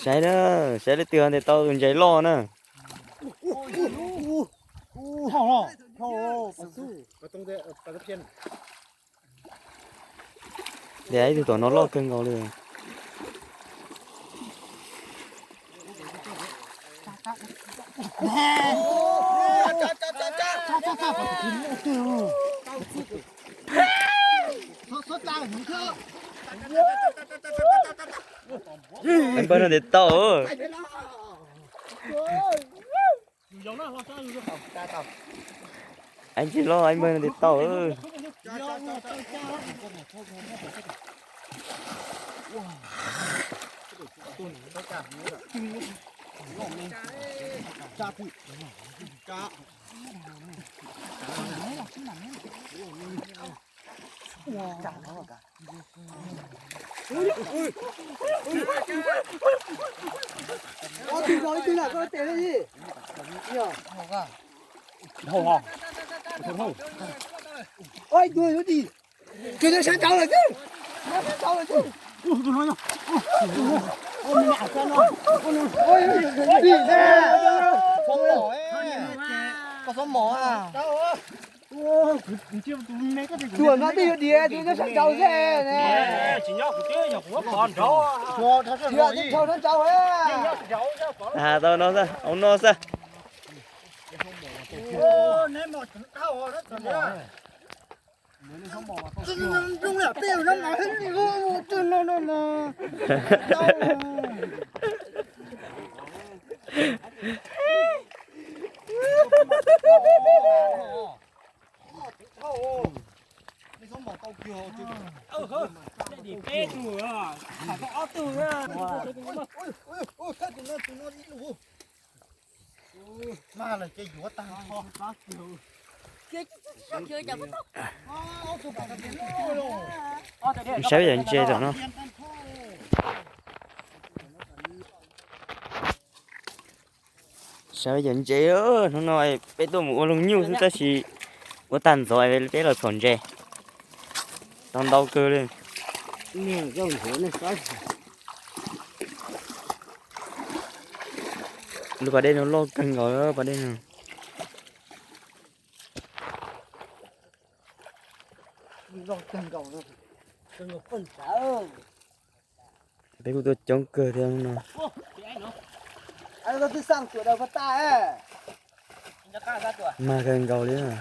Saib na, saib leej twg ntes tau tus ntses loj na. Ntes ib tug tom no loj kawg nkaus li. Npawg no ntes tau. Ib ntsis loj ib npawg no ntes tau. Tsuas no twb yuav diav, tsis nyob sab nraud xwb ne. Tsis nyob kuv twb yog kuv muab pov nraud. Tsis nyob sab nraud. Tau no xwb, au no xwb. Saib yog ntses tom no. Saib yog ntses, hnub no peb tuaj mus ua loog nyuj xwb tab sis ua tag ntxov peb los txhom ntses. Tau ntau kawg li. Lub pas dej no loj kawg nkaus, pas dej no. Peb kuj tuaj coob kawg thiab no. Mag kawg nkaus li na.